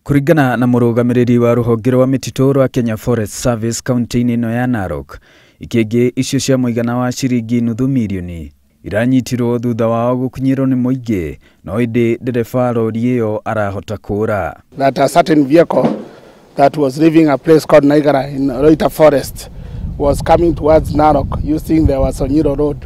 Kũringana na mũrũgamĩrĩri wa rũhonge rwa mĩtitũ rwa Kenya Forest Service kaunti-inĩ ĩno ya Narok, ikĩngĩ icio cia mũigana wa ciringi nuthu mirioni iranyitirwo thutha wao gũkinyĩrwo nĩ mũingĩ, no ĩndĩ ndereba rori ĩyo arahota kũũra. That a certain vehicle that was leaving a place called Naigara in Loita Forest was coming towards Narok using the Wasonyiro Road.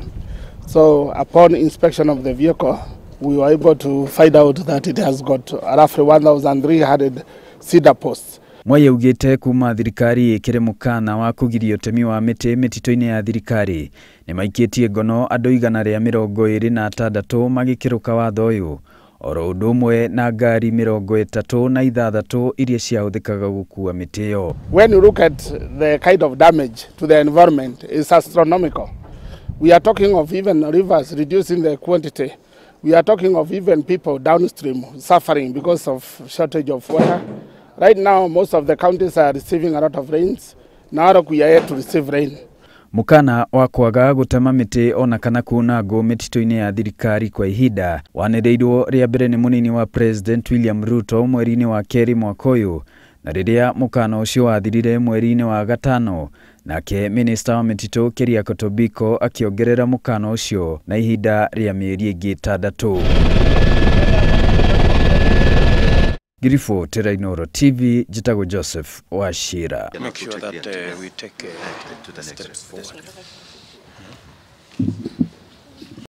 So upon inspection of the vehicle, we were able to find out that it has got roughly 1,300 cedar posts. Mwai augĩte kuma thirikari ĩkĩre mũkana wa kũgiria ũtemi wa mĩtĩ mĩtitũ-inĩ ya thirikari nĩmaikĩtie ngono andũ 126 magĩkĩrũka watho ũyũ oro ũndũ ũmwe na ngari 36 iria ciahũthĩkaga gũkua mĩtĩ ĩyo. When you look at the kind of damage to the environment, it's astronomical. We are talking of even rivers reducing the quantity. We are talking of even people downstream suffering because of shortage of water. Right now, most of the counties are receiving a lot of rains. Narok, we are yet to receive rain. Mukana wa kwaga gũtema mĩtĩ ona kana kuna ngũ mĩtitũ-inĩ ya thirikari kwa ihinda wanĩrĩirwo rĩa mbere nĩ mũnini wa President William Ruto mweri-inĩ wa kerĩ mwaka ũyũ, na rĩrĩa mũkana ũcio wathirire mweri-inĩ wa gatano, nake minista wa mĩtitũ Keriako Tobiko akĩongerera mũkana ũcio na ihinda rĩa mĩeri ĩngĩ 6. Ngiribotera Inooro TV, njĩtagwo Joseph Wachira. Make sure that we take steps forward.